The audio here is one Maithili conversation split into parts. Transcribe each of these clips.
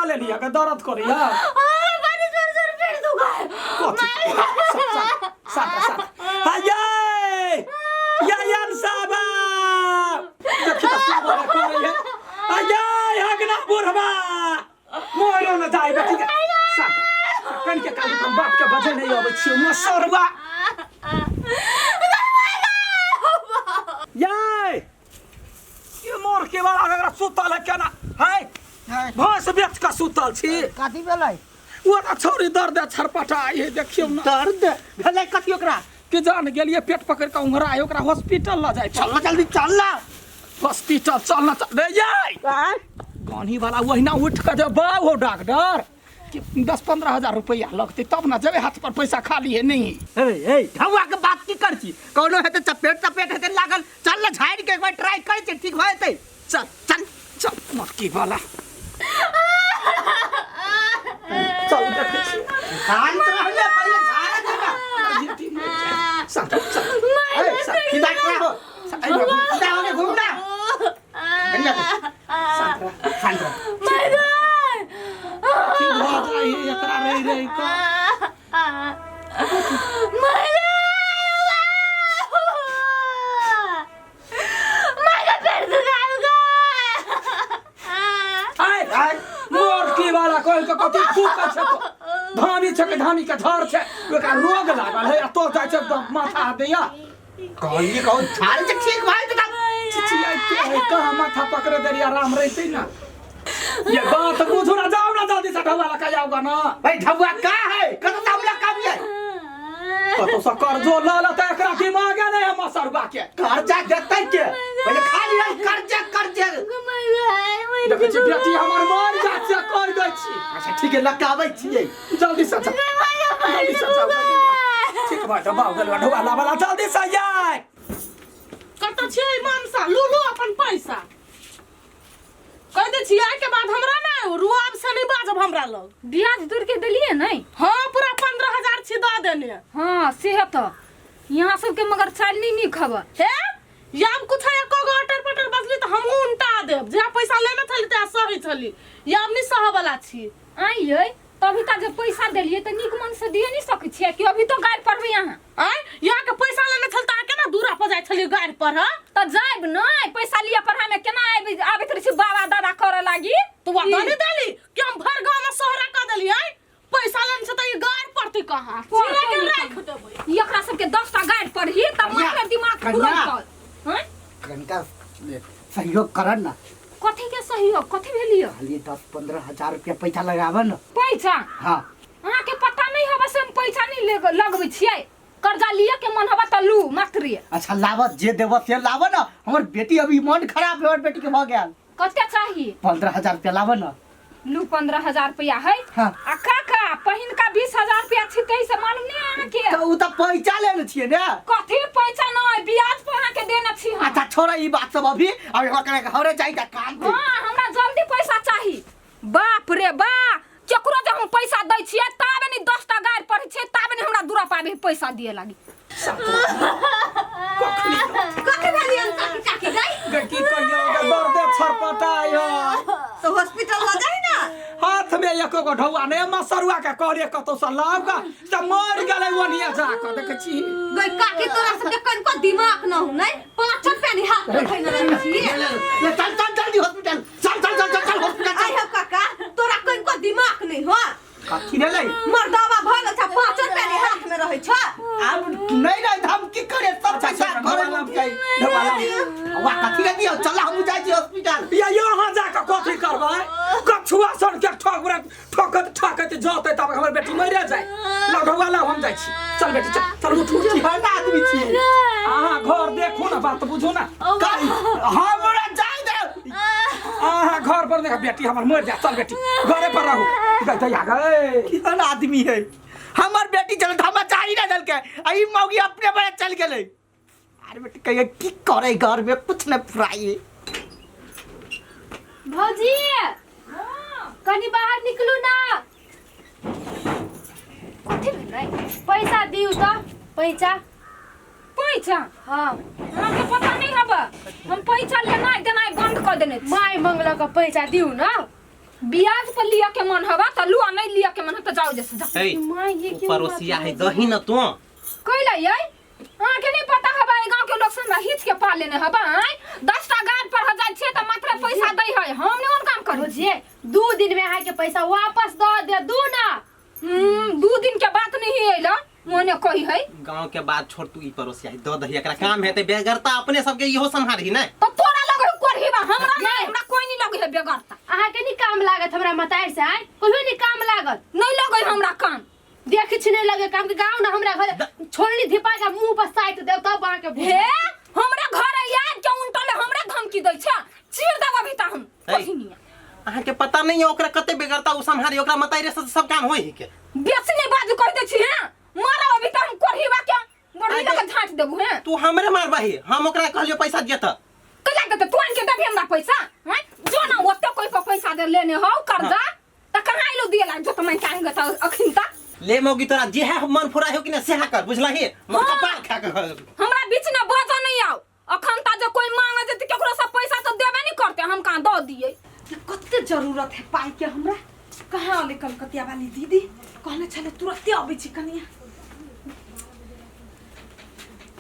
लऽ लेलियै के दर्द करैया बड़ी जोर जोर पेट दुखाय कथी सात सात हाय यायन साहब देखी तऽ सुबह करैया आय हगना बुढ़वा मोरो न जाय बेटी के सात कन के काली हम बाप के बजे नहीं अबै छियै मसरवा याय ये मोर के वाला अगर सुतल है केना है भैंस बेच के सुतल छी कथी भेलै ओ तऽ छौरी दर्द है छरपटा है देखियौ ना दर्द भेलै कथी ओकरा कि जान गेलिए पेट पकड़ के उंघरा है ओकरा हॉस्पिटल ल जाय चल ना जल्दी चल ना हॉस्पिटल चल ना चल रे याय आँय? गानी वाला ओहिना उठ के जे बाउ हो डॉक्टर कि 10-15 हजार रुपया लगतै तब ना जेबै हाथ पर पैसा खाली है नहीं ए ए ढौआ के बात की कर छी कोनो हेतै चपेट तपेट हेतै लागल चल ना झाड़ि के एक बार ट्राई कर छी ठीक भऽ जेतै चल चल चल मटकी वाला चल देखै छी शांत रहले पहिले झाड़ दे ना शांत शांत ए सीधा खड़ा हो सीधा होके घूम ना बढ़िया शांत रह शांत रह my God की भऽ जाइ है एकरा रहि रहि कऽ my God my God पेट दुखाय आय आय मोटकी वाला कहि के कथी फूकै छै तो धामी छै के धामी के झड़ छै ओकरा रोग लागल है आ तो जाइ छै एकदम माथा हाथ दैया कहलिए कहू झाड़ से ठीक भऽ जेतै चिचियाइते है कहाँ माथा पकड़े देरी आराम रहते ना ये बात बुझू ना जाओ ना जल्दी से ढौआ लगा जाओगा ना भाई ढौआ का है कत तो हमला काम है कतौ से कर्जो ल लतै एकरा दिमागे नहीं है मसरुआ के कर्जा देतै के पहिले खाली रही कर्जा कर्जा देखै छी बेटी हमर मर जात से कहि दै छी अच्छा ठीक है लकाबै छियै जल्दी से जा जल्दी से जाओ ठीक बा डब्बा हो गेल ढौआ लाबा जल्दी से आय कतऽ छियै मानसा लू लू अपन पैसा कह दै छियै आइ के बाद हमरा नहि रुआब से नहि बाजब हमरा लग ब्याज दूर के देलिए नहीं हाँ पूरा 15,000 छी दऽ देने हाँ से है तो यहाँ सबके मगर चालनी नहीं खबर हे याब कुछ एको गो अटर पटर बजली तऽ हमहूँ उनटा देब जहाँ पैसा लेने छली तहाँ सही छली याब नहि सहऽ वाला छी आइए तभी तक जब पैसा देलिए तो नीक मन से दिए नहीं सकै छियै कि अभी तो गारि पड़बै यहाँ आँय यहाँ के पैसा लेने छल तऽ अहाँ केना दूरा पर जाइ छलियै गारि पर हँ तऽ जायब नहि पैसा लिअ पर हमे केना आबि आबैत रहै छी बाबा दादा करऽ लागी तऽ वह दनी देली कि हम भर गाँव में सोहरा कऽ देली आँय पैसा लेने छै तऽ ई गारि पड़तै कहाँ पड़तै चिड़ै के नहि राखि देबै ई एकरा सबके 10 टा गारि पढ़ी तब कन्या, मात्र दिमाग कन्या। खुलत हँ कनिका सहयोग करन ना कथी के सहयोग कथी भेलियो खाली 10-15 हजार रुपया पैसा लगाब न पैसा हाँ अहाँके पता नहीं हवा से हम पैसा नहीं लगबै छियै कर्जा लिए के मन हवा तऽ लू मात्र अच्छा लाब जे देब से लाब न हमर बेटी अभी मन खराब है हमर बेटी के भऽ गेल कते चाही 15,000 रुपया लाब न लू 15,000 रुपया है हाँ। आ काका पहिनका 20,000 रुपया छितै से मालूम नहीं अहाँके तऽ उ तऽ पैसा लेने छियै ने कथी पैसा नहीं ब्याज पर अहाँके देने छी हम अच्छा छोड़ ई बात सब अभी अभी हमरा कने घरे जाइ का काम छै हाँ हमरा जल्दी पैसा चाही बाप रे बा केकरो जे हम पैसा दै छियै ताबे नहीं 10 टा गारि पढ़ै छियै ताबे नहीं हमरा दूरा पाबे पैसा दिए लागी कथी भेलियन काकी काकी गई गे की कहियो गे दर्दे छरपटाय तो हॉस्पिटल ल जाई ना हाथ में एको गो ढौआ नहीं मसरुआ के कहलिए कतौ से लाव गा से मर गेलै ओनिया जा कऽ देखै छी गई काकी तोरा सबके कनको दिमाग न हो नहीं पांच रुपया नहीं हाथ में खैने रहै छी ले चल चल जल्दी हॉस्पिटल चल चल चल चल चल हॉस्पिटल आई चल हो काका तोरा कनको दिमाग नहीं हो कथी भेलै मर्दावा भऽ गेल छ पांच रुपया नहीं हाथ में रहै छ आब नहीं नहीं हम की करे सब पैसा घरे लग जाई वा कथी ले दियो चल हम जाइ छी हॉस्पिटल या यहाँ जा कऽ कथी करबै कछुआ सन के ठोक ठोकत ठोकत जतै तब हमर बेटी मरे जाय लौ ढौआ लौ हम जाइ छी चल बेटी चल चल उठ उठ केहन आदमी छियै अहाँ घर देखू ना बात बुझू ना हमरा जाय दे अहाँ घर पर देखा बेटी हमर मर जाय चल बेटी घरे पर रहू गई दैया गई केहन आदमी है हमर बेटी चल हमरा चाही ना दल के आ ई मौगी अपने बड़े चल गेलै अरे बेटी कहिए की करे घर में कुछ न फुराई भौजी कनी बाहर निकलू ना कथी भेलै पैसा दिउ तऽ पैसा पैसा हाँ अहाँके पता नहीं हब हम पैसा लेनाइ देनाइ बंद कऽ देने छी माय मंगलक पैसा दिउ ना ब्याज पर लिया के मन हवा त लुआ नहीं लिया के मन ह त जाओ जैसे जाओ। ए माँ ये उ क्यों पड़ोसिया है दही न तू। कैला ये अहाँ के नहीं पता हवा ए गांव के लोग से हमरा हिच के पा लेने हवा आय 10 टा गाड़ पर ह जाइ छियै त मात्र पैसा दै है हम नहीं ओन काम करै जे 2 दिन में अहाँ के पैसा वापस दऽ दे दू ना। 2 दिन के बात नहीं अइला ओने कही है। गांव के बात छोड़ तू, ई पड़ोसिया है दऽ दही, एकरा काम हेतै बेगरता अपने सबके इहो सम्हारही ने। तो तोरा लगे है कोरही बा हमरा नहीं, हमरा कोई नहीं लगे है बेगरता। अहाँ के नहीं काम लागत हमरा मतार से आय कहियो नहीं काम लागत। नहीं लगे है हमरा काम। देखै छी नहीं लगे काम के गाँव ना हमरा घर छोड़नी धिपा के मुंह पर साइट देव तब अहाँ के हे हमरा घर याद के उनटले हमरा धमकी दै छै चीर देब अभी त हम है। कही नहीं। अहाँ के पता नहीं है ओकरा कते बेगरता उ सम्हारी, ओकरा मताई रे से सब काम होई के। बेसी नहीं बाजू कह दै छी हैं मारब अभी त हम कोरही बा के बड़ी लगे झाट देबू हैं। तू हमरे मारबही, हम ओकरा कहलियो पैसा दिए त कैला देते तू आन के देबी हमरा पैसा हैं जो ना ओते कोई पर पैसा दे लेने हो कर्जा त कहाँ आइलो दिएला जो त मैं चाहेंगे त अखिन तक। ले मौगी तोरा जे है मन फुरा हो कि ना सेहा कर बुझलही मन कपार खा के हमरा बीच में बजा नहीं आओ अखन ता जे कोई मांगे जे केकरो से पैसा तो देबे नहीं करते हम कहाँ दऽ दिए। कते जरूरत है पाई के हमरा कहाँ अले कलकतिया वाली दीदी कहने छले तुरंते अबै छी कनिया।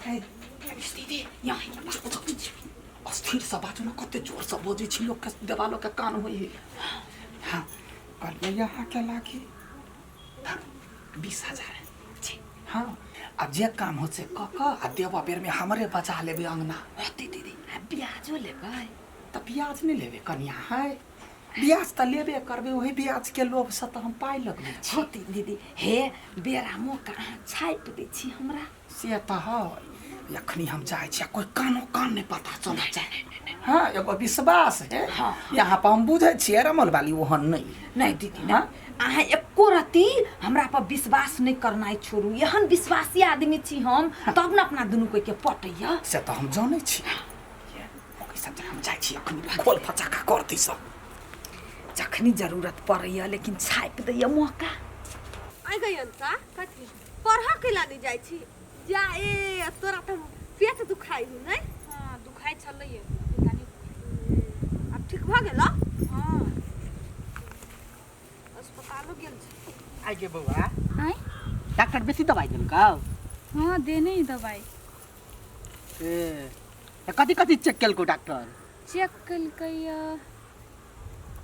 हे दीदी यहाँ अस्थिर से बाजू ना कते जोर से बजै छी लोग के देवालो के कान होइ है। हाँ कहलियै यहाँ के लागी 20,000 जी। हाँ आ जे काम हो से क क आ देबा बेर में हमरे बचा लेबे अंगना। होते दीदी आ ब्याजो लेबै। त ब्याज नहीं लेबे कनिया है ब्याज त लेबे करबे वही ब्याज के लोभ से त हम पाइ लगबै छी। होते दीदी हे बेरा मौका अहाँ छापि दै छी हमरा। से त है अखनी हम जाइ छी आ कोई कानो कान नहीं पता चलत जाए। हाँ एगो विश्वास है। हाँ। यहाँ पर हम बुझै छियै रमल वाली ओहन नहीं। नहीं दीदी ना अहाँ एको रत्ती हमरा पर विश्वास नहीं करनाइ छोड़ू एहन विश्वासी आदमी छी हम तब न अपना दुनू कोई के पटैया। से त हम जानै छी सब हम जाइ छी अखनी खोल फचाका कर दी सब जखनी जरूरत पड़ैया लेकिन छापि दैया मौका। आइ गई अंता कथी पढ़ के लानी जाइ छी जा ए तोरा त पेट दुखाइ हु नै। हां दुखाइ छलैए तनी अब ठीक भ गेल। हां अस्पतालो गेल छी। आइ गे बौआ आँय डॉक्टर बेसी दवाई देलकौ? हाँ देने ही दवाई। ए कथी कथी चेक केलकौ डॉक्टर? चेक केलकै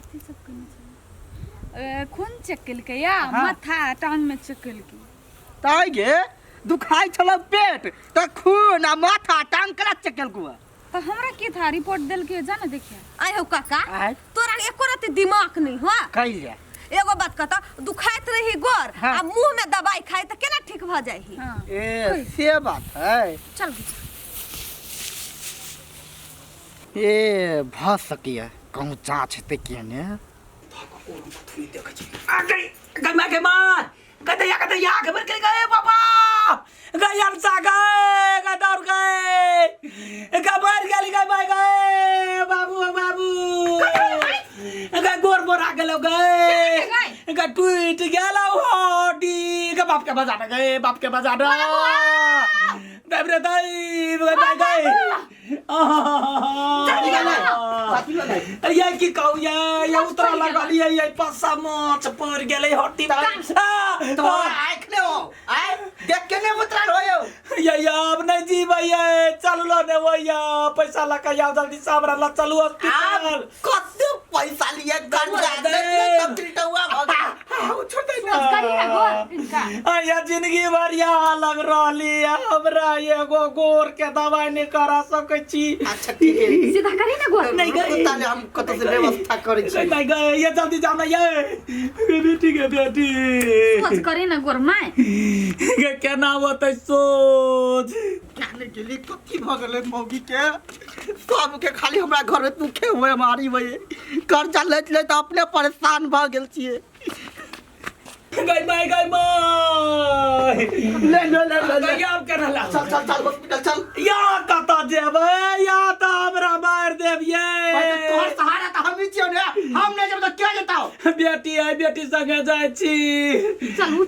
कथी सब केने छलै खून चेक केलकै या हाँ। माथा टांग में चेक केलकै। ताइ गे दुखाइ छल पेट त खून आ माथा टांग करा चेक केलकौ? तो हमरा की था रिपोर्ट देलकै जा ना देखिया। आइ हौ काका आइ तोरा एको रत्ती दिमाग नहीं हो कैले एगो बात कहता दुखाइत रही गोर हाँ। आ मुंह में दवाई खाई त केना ठीक भ जाही। हाँ ए से बात है। चल ए भ सकिया कहूँ जाँच हेतै के ने। आ गई गई माँ के माँ गदैया गदैया के मर गए बाबा गई अनसा गए गए दौड़ गए गए मर गेली गए मर गए बाबू बाबू गए गोर मोरा गेलो गए गए टूट गेलो हड्डी गए बाप के बजा गए बाप के बजा गए रे दाई गए दाई गए ये की कहू ये उतरा लगल ये पसा माछ पड़ गेलै हड्डी तोरा आँख ने हो आय देख के ने उतरल होयो। ये अब नहीं जीबै ये चललो ने होइया पैसा लऽ के आउ जल्दी से हमरा लऽ चलू हॉस्पिटल। कते पैसा लिए कर्जा दे। तब चिल्टौआ भ गेल। छोड़ दे ना करी ना गोर इनका। आया जिंदगी भर यहाँ लग रहली हमरा एगो गोर के दवाई नहीं करा सकै छी। अच्छा ठीक है सीधा करी ना गोर। नहीं गई। ताले हम कतौ से व्यवस्था करै छी। नहीं गए ये जल्दी जाओ ना ये बेटी के बेटी सोच करी ना गोर माय के केना होतै सोच जाने गेली कथी भ गेलै मौगी के सबके खाली हमरा घर में दुखे हुए मारी हुए कर्जा लैत लैत अपने परेशान भ गेल छियै। गई माय गई माय ले ले ले ले ले। गई आब केना ला चल चल चल हॉस्पिटल चल। या कतऽ जेबै या तऽ हमरा मारि देबियै। तोहर सहारा तऽ हम ही छियौ ने हम नहि जेबै तऽ के जेतौ? बेटी है बेटी संगे जाइ छी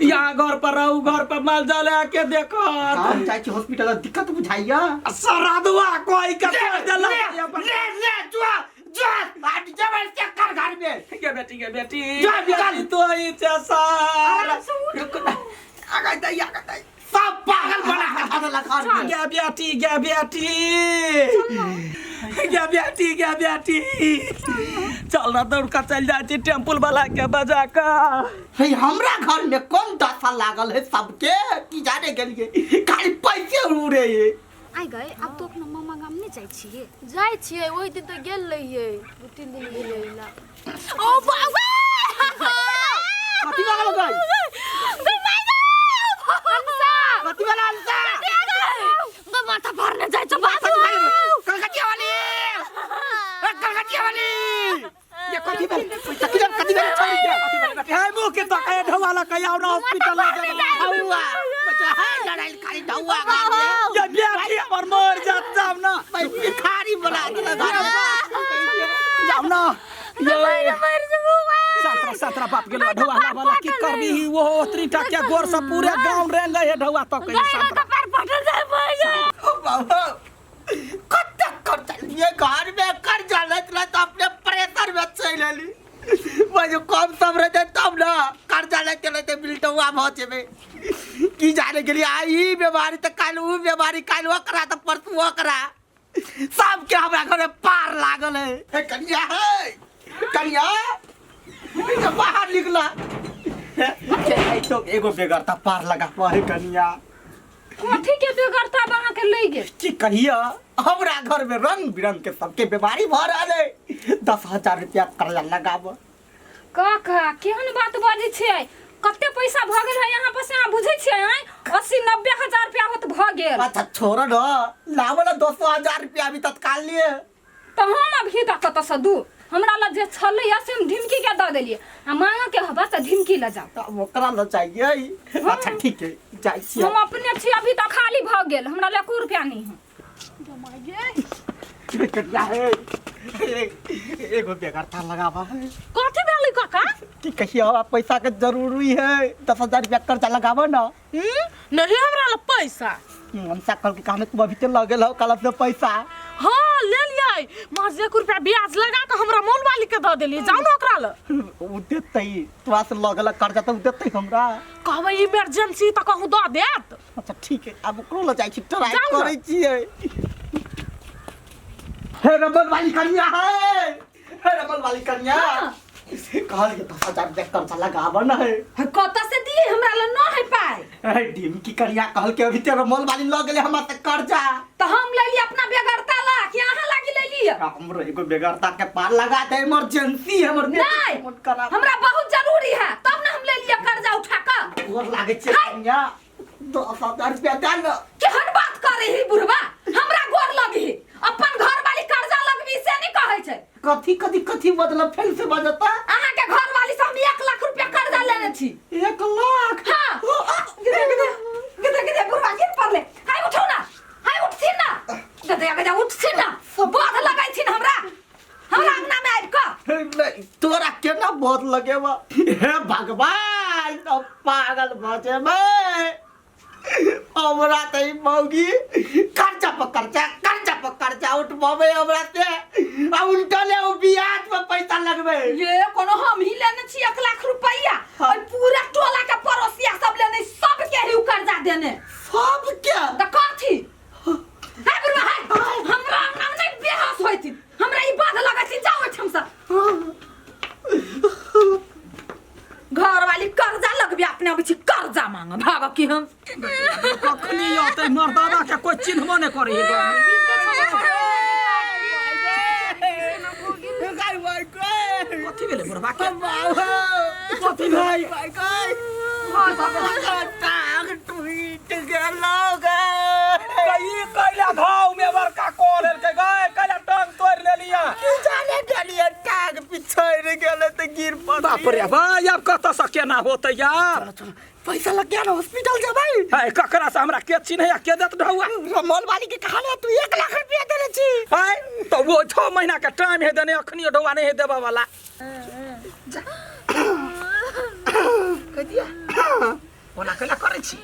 यहाँ घर पर रहू घर पर माल जाल आके देखत। हम जाइ छी हॉस्पिटल दिक्कत बुझाइया। सरादुआ कोई के छोड़ देलक। ले ले ले जुआ जा आज जबरदस्ती कर घर में। गे बेटी, गे बेटी, जा निकाल। तो आई छे सार, रुक ना, आगा दई, आगा दई। सब पागल बना के धरलक घर में। गे बेटी, गे बेटी, गे बेटी, गे बेटी, चल ना, दौड़ के चल जाइ छी टेम्पुल वाला के बजा के। हे, हमरा घर में कौन दशा लागल है सबके की जाने गेलिए, खाली पैसे उड़े है। आइ गए, आब तो अपना मामा गाम नहि जाइ छियै? जाइ छियै, ओहि दिन तऽ गेल रहियै, 2-3 दिन भेलै अइला। ओ बाबा, कथी लागल गई? कथी वाला अंसा? गो माथा फाड़ने जाइ छौ बाबू। कलकतिया वाली, ए कलकतिया वाली, ये कथी भेल? कथी भेल? कथी भेल? छोड़ दे। हे, मुँह के तो कहे ढौआ लऽ के आउ ना हॉस्पिटल लऽ जेबै। ढौआ बच्चा है, लड़ाई खाली ढौआ घर में। ये बेटी हमर मर जात, जाउ ना। भाई भिखारी बना देला घर में। जाउ ना। ये सतरा सतरा बाप गेलो ढौआ वाला, की करबी? वो ओतरी टा के गोर से पूरे गांव रेंग है ढौआ तो कहीं सतरा। कपार फाटल जाइ भैया। बाबा, कत्ते कर्जा लिए घर में, कर्जा लेत लेत अपने प्रेशर में चलि एली। वह कम सम रहते तब ना, कर्जा लेते लेते बिल्टौआ भऽ जेबै की जाने गेलियै। आइ ई बीमारी तऽ काल्हि उ बीमारी, काल्हि ओकरा तऽ परसू ओकरा, सबके हमरा घर में पार लागल है। हे कनिया, हे कनिया, ई तऽ बाहर निकला तो एगो बेगरता पार लगा हे कनिया। कथी के बेगरता अहाँके लागि गेल? की कहिया, हमरा घर में रंग बिरंग के सबके बीमारी भऽ रहल है। 10,000 रुपया कर्जा लगाब। काका, केहन बात बाजै छियै? कते पैसा भऽ गेल है यहाँ पर से अहाँ बुझै छियै? आँय, 80-90 हजार रुपया होत भऽ गेल। अच्छा छोड़ न, लाबो ना 200,000 रुपया अभी तत्काल लिए। तऽ हम अभी तक कतऽसँ दू? हमरा लग जे छलैया से हम ढिमकी के दऽ देलियै, आ मांगऽ के हबा तऽ ढिमकी लऽ जाउ। तब ओकरा ल चाहिए। अच्छा ठीक है, जाइ छियै। हम अपने छी, अभी तऽ खाली भऽ गेल, हमरा लग एको रुपया नहीं है। कनिया है, एगो बेगरता लगाबा है। कथी भेलै काका? की कहिया, हमरा पैसा के जरूरी है, 10,000 रुपया कर्जा लगाबो ना। हम्म, नहीं हमरा लग पैसा। मनसा कल के कहने तू अभी ते लगल हो कल से पैसा। हाँ, ले लियै, महज 1 रुपया ब्याज लगा के हमरा मोल वाली के दऽ देलियै। जाउ ने ओकरा लग। उ देतै? तोरा से लगल कर्जा तऽ उ देतै हमरा? कहबै इमरजेंसी तऽ कहूँ दऽ देत। अच्छा ठीक है, आब ओकरो लऽ जाइ छी, ट्राई जाउ ना। करै छियै। हे रमन वाली कन्या है, हे रमन वाली कन्या, कहल के 10,000 रुपया कर्जा लगाब न है। है, कतऽ से दिए? हमरा लग न है पाइ। हे डिम की कन्या, कहल के अभी तेरा मोल वाली लऽ गेलै हमरा से कर्जा। तऽ हम ले लिए अपना बेगरता ला कि अहाँ लागी ले लिए? हमरो एगो बेगरता के पार लगा दे, इमरजेंसी है, हमर नहीं। मोट खराब। हमरा बहुत जरूरी है तब ना हम ले लिए कर्जा उठा कऽ। गोर लागे छै कन्या, 10,000 रुपया दे न। केहन बात करे ही बुढ़वा, हमरा गोर लगी? अपन घर वाली कर्जा लगबी से नहीं कहै छै। कथी कथी कथी मतलब? फेर से बजता। अहाँ के घर वाली से हम 1 लाख रुपया कर्जा लेने छी। 1 लाख? हाँ। गिरे गिरे गिरे गिरे, बुढ़वा गिर पड़ले। हाय, उठो ना, हाय, उठथिन ना, गदे गदे, उठथिन ना। बाध लगैथिन हमरा, हमरा अंगना में आबि कऽ। नहीं, तोरा केना बहुत लगेबा? हे भगवान, अब पागल भऽ जेबै। हमरा तऽ ई मौगी कर्जा पर कर्जा, कर्जा पर कर्जा उठबाबै हमरा से, आ उल्टले ओ ब्याज पर पैसा लगबै। ये कोनो हम ही लेने छी 1 लाख रुपया? और पूरा टोला के पड़ोसिया सब लेने, सबके ही उ कर्जा देने। सबके? तऽ कथी हे बुढ़वा, हे, हमरा अंगना में नहीं बेहोश होइथिन, हमरा ई बाध लगैथिन। जाओ ओहिठाम से, घर वाली कर्जा लगबे अपने अबै छी कर्जा मांग, भाग की हम। कखनी औतै मर्दाना के कोई चिन्हबो नहि करै है गाँव में। कथी भेलै बुढ़वा के? कथी भेलै? टूट गेलो गे। ई कैला घाव में बड़का कऽ लेलकै गै? कैला टांग तोड़ि लेलियै? की जाने गेलियै, टांग पिछड़ि गेलै तऽ गिर पड़लियै। बाप रे भाई, आब कतऽ से केना होतै यार? पैसा लग गया ना, हॉस्पिटल जेबै। है, ककरा से? हमरा के चिन्है आ के देत ढौआ? रमोल वाली के कहा तू 1 लाख रुपया देने छी। है तऽ वो 6 महीना के टाइम है देने, अखनी ढौआ नहीं है देबऽ वाला। कह दिया ओना कैला करै छी?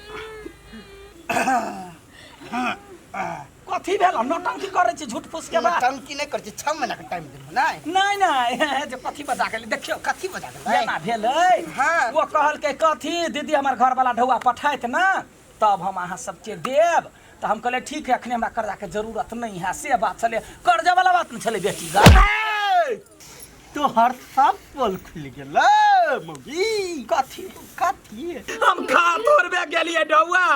कथी? कथी भेल नौटंकी करै छी झूठ फूस के बात नौटंकी नहि करै छी 6 महीना के टाइम देलहुँ नहि नहि नहि जे कथी बजा गेलै देखियौ कथी बजा गेलै जेना भेलै हाँ। ओ कहलकै कथी दीदी हमर घरवाला ढौआ पठायत ने तब हम अहाँ सबके देब तऽ हम कहलियै ठीक है अखने हमरा कर्जाके जरूरत नहीं है से बात छलै कर्जा वाला बात नहि छलै बेटी गा तोहर सब पोल खुलि गेलै मौगी कथी कथी हम खा तोड़बे गेलियै ढौआ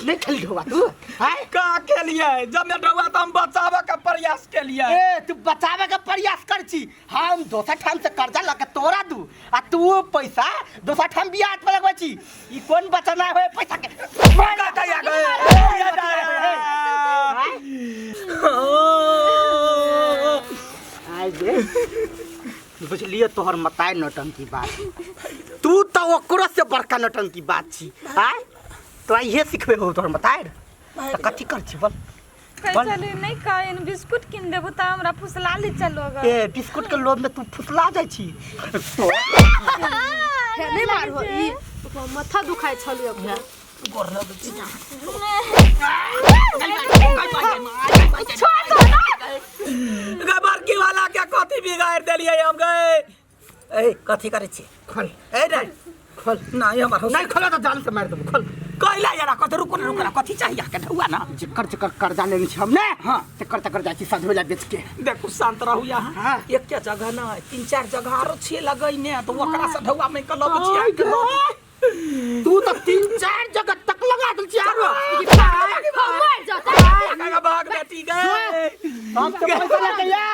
नहि खेली ढौआ तू आय का केलियै जब मैं ढौआ तऽ हम बचाबऽ के प्रयास केलियै ए तू बचावे के प्रयास कर छी हम दोसर ठाम से कर्जा लऽ के तोरा दू आ तू पैसा दोसर ठाम ब्याज पर लगबै छी ई कोन बचना होय पैसा के का कहिया गए आइ गे बुझलिए तोहर मताय नौटंकी बात तू तऽ ओकरो से बड़का नौटंकी बात छी आय तोरा इहे सिखबे हो तोहर मताय तऽ कथी कर छी बोल कहै छली नहि कहै बिस्कुट कीन देबो तऽ हमरा फुसला ले चलो ग ए बिस्कुट के लोभ में तू फुसला जाइ छी हे नहि मारहो ई ओकरा माथा दुखाइ छलियै ओकरा गे बड़की वाला के कथी बिगाड़ देलियै हम गए ए कथी करै छी खोल ए रे खोल नहीं हमर नहीं खोला तऽ जान से मारि देबो खोल कैला यारा कथी रुको ना रुको ना कथी चाहिए अहाँके ढौआ ना जेकर जेकर कर्जा लेने छी हम ने हाँ। तेकर तेकर जाइ छी सधबै ला बेच के देखू शांत रहू यहाँ हाँ। एक के जगह ना तीन चार जगह आरो छे लगैने तो ओकरा से ढौआ में के लबै छी अहाँके तू तऽ तीन चार जगह तक लगा देल छी आरो मर जाता भाग बेटी गए हम तऽ पैसा लके या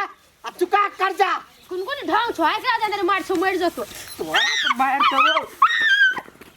आ चुका कर्जा कोन कोन ढंग छो आइ जाने मार छो मर जतो तोरा तऽ मारि देबो